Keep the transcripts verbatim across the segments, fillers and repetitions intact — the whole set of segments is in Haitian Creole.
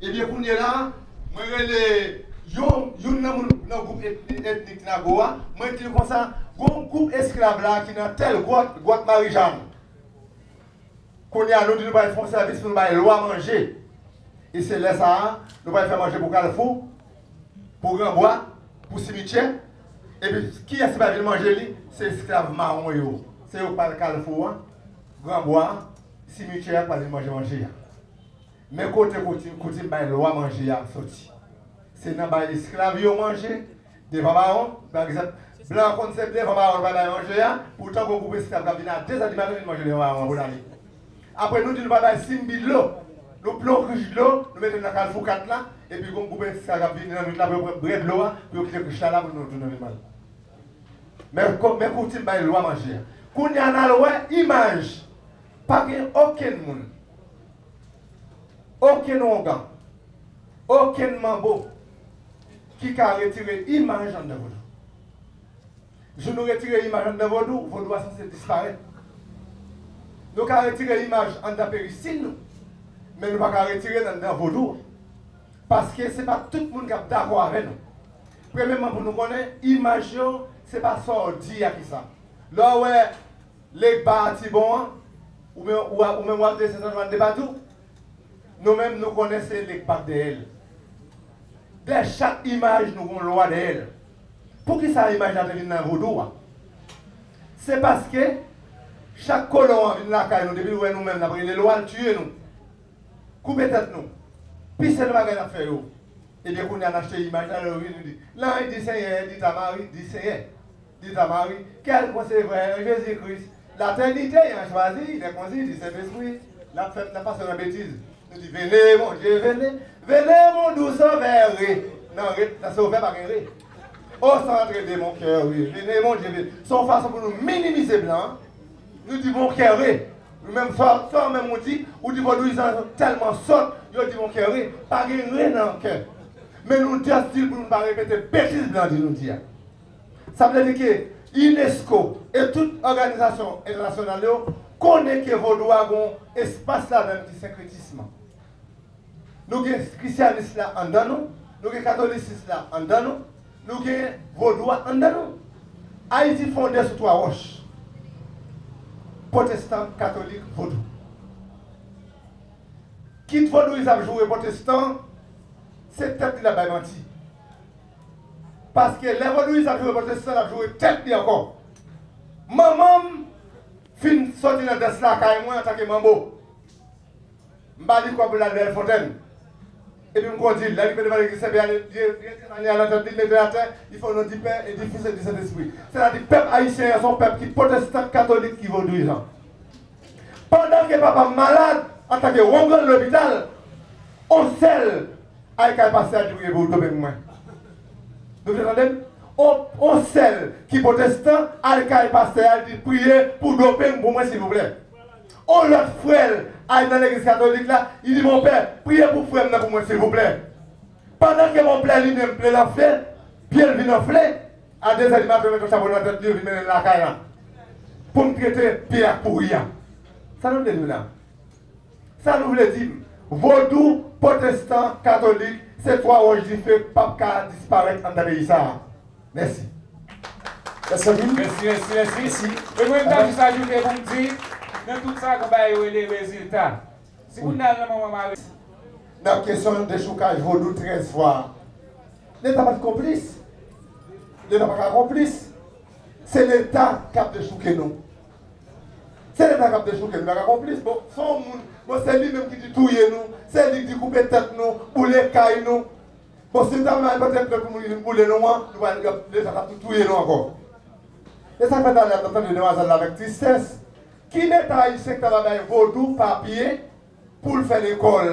Ebyen, kounye la, mwen rele yon, youn nan moun nan gwoup etni-, etnik Nago a, mwen di l konsa, gon gwoup esklav la ki nan tèl gwòt, gwòt Marijàn. Kounye a, nou di nou pral fè yon sèvis pou nou bay lwa manje. E se lè sa a, nou pral fè manje pou Kalfou, pou Granbwa, pou simityè. Epi, kiyès ki pral vin manje li? Se esklav mawon yo. Se yo k pral Kalfou an, Granbwa an, simityè a k pral vin manje manje a. Men kote koutim, koutim bay lwa manje a soti. Se nan bay esklav yo manje, devan mawon, pa egzanp, blan an konn se devan mawon l pral bay manje a, poutan gon gwoup esklav k ap vin a de zè di maten vin manje devan mawon an pou l ale. Apre nou di nou pral bay Simbi dlo, nou plen yon krich dlo, nou mete l nan Kalfou kat la, epi gon gwoup esklav k ap vini nan nwit la pou yo pran bre dlo a, pou yo kite krich la la pou nou tounen vin manje. Men ko-, men koutim bay lwa manje a. Kounye a n al wè imaj. Pa gen okenn moun, okenn wongan, okenn manbo ki ka retire imaj anndan vodou. Jou nou retire imaj anndan vodou, vodou a sanse disparèt. Nou ka retire imaj anndan perisil nou, men nou pa ka retire l anndan vodou. Paske se pa tout moun k ap dakò avè nou. Premyèman, pou nou konnen, imaj yo, se pa sa w di a ki sa. Lè w wè Legba a Tibon an, ou menm, ou a, ou menm w ap desen San Jwann de Patou, nou menm nou konnen se Legba k dèyè l. Dèyè chak imaj nou gon lwa dèyè l. Poukisa imaj la te vin nan vodou a? Se paske chak kolon an vin lakay nou, depi l wè nou menm n ap rele lwa, l tiye nou. Koupe tèt nou. Pise nan bagay n ap fè yo. Ebyen, kounye a, n achte imaj la, lè yo vini, nou di, Lanri di Senyè, di Tamari, di Senyè, di Tamari, kèl konsevè an Jezi Kris, latènite an chwazi, lè konzi, di Sentespri, n ap fè, n ap pase nan betiz. Nou di, vene, Bondye, vene, vene, mon doux Sauveur, re. Nan re, nan sovè pa gen re. O, santre de mon cœur, re. Vene, Bondye, vene. Se yon fason pou nou minimize blan an. Nou di, mon cœur, re. Nou menm, sa, sa menm ou di, ou di vodouyizan yo tèlman sòt, yo di, mon cœur, re. Pa gen re nan kè. Men nou just di l pou nou pa repete betiz blan di nou di a. Sa vle di ke unesco e tout òganizasyon entènasyonal yo konnen ke vodou a gon espas ladan l ki senkretism. Nou gen krisyanis la anndan nou, nou gen katolisis la anndan nou, nou gen vodou a anndan nou. Ayiti fonde sou twa wòch, pwotestan, katolik, vodou. Kit vodouyis ap joure pwotestan, se tèt li l ap bay manti. Paske lè vodouyis ap joure pwotestan, l ap joure tèt li ankò. Manman m fin soti nan dans lakay mwen antanke manbo. M ba li kòb pou l al Bèlfontaine. Epi m kondi l, lè l rive devan legliz Senpyè a, li, li, li retire lanye a nan tèt li, l mete l atè, li fè yon non di Pè, e di Fis e di Sentespri. Sètadi pèp ayisyen an se yon pèp ki pwotestan, katolik, ki vodouyizan. Pandan ke papa m malad, antanke wongan lopital, on sèl al kay pastè a di priye pou dopen mwen. Nou te tande m? On, on sèl ki pwotestan al kay pastè a di priye pou dopen pou mwen, silvouplè. On lòt frè l al nan legliz katolik la, li di, monpè, priye pou frè m nan pou mwen, silvouplè. Pandan ke monpè li menm plen anfle, pye l vin anfle, a de zè di maten, yo met yon chapo nan tèt li, yo vin mennen l lakay la. Pou m trete pye ak pouri a. Sa nou vle di la? Sa nou vle di m? Vodou, pwotestan, katolik, se twa wòch dife k p ap ka disparèt anndan peyi sa a. Mèsi. Mèsi anpil. Mèsi, mèsi, mèsi. Mèsi. E mwen, m ta jis ajoute pou m di, nan tout sa, gon bagay yo rele rezilta. Si moun nan al nan manman mare. Nan kesyon dechoukaj vodou trèz fwa, Leta pa t konplis. Leta pa ka konplis. Se Leta k ap dechouke nou. Se Leta k ap dechouke nou, li pa ka konplis. Bon, se yon moun, bon, se li menm ki di touye nou, se li ki di koupe tèt nou, boule kay nou. Bon, si nou ta bay pote plent pou moun ki vin boule nou an, nou pral, Leta t ap tou touye nou ankò. E sa k fè talè a m t ap tande demwazèl la avèk tristès. Ki Leta ayisyen k ta va bay vodou papye pou l fè lekòl?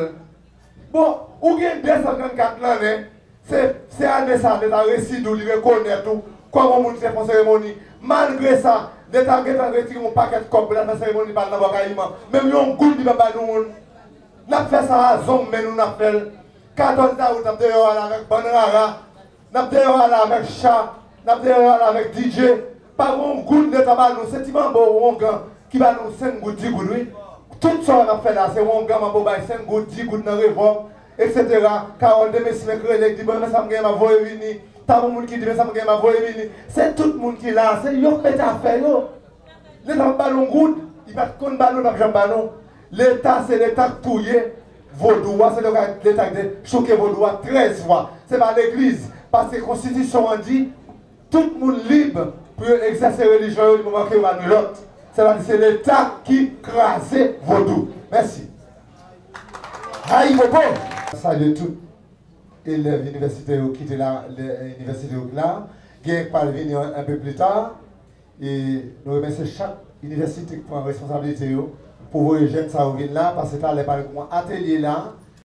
Bon, ou gen de san trannkat lannen, se, se ane sa a Leta resi di w li rekonèt ou kòm yon moun ki te fè yon seremoni. Malgre sa, Leta gentan retire yon pakèt kòb pou l al fè seremoni pa l nan Bò Kayiman. Menm yon goud li p ap bay nou moun. N ap fè sa a zonm men nou n ap fè l. Katòz dawout n ap deyò ale avèk bann rara. N ap deyò ale avèk cha, n ap deyò ale avèk D J. Pa gen yon goud Leta ba nou, se ti manbo wongan ki ba nou senk goud, di goud, wi. Tout sa w ap fè la, se wongan manbo bay senk goud, di goud nan revòm. Etsetera. Carole Demesmin k rele, k di, "Bon, men sa m genyen, m ap voye vini." Tabou moun ki di, "Men sa m genyen, m ap voye vini." Se tout moun ki la, se yo k mete afè yo. Leta p ba nou goud, li pa t konn ba nou, l p ap janm ba nou. Leta, se Leta k touye vodou a, se Leta k te chouke vodou a trèz fwa. Se pa legliz, paske konstitisyon an di, tout moun lib pou yo egzèse relijyon yo di moman ke yo pa jwenn lòt. Sètadi se Leta ki kraze vodou. Mèsi. Ayibobo! Salye tout elèv inivèsite yo ki te la, le- inivèsite yo ki la. Gen k pral vini un peu plus tard. E nou remèsye chak inivèsite ki pran responsablite yo pou voye jèn sa yo vin la, paske talè pral gen yon atelye la.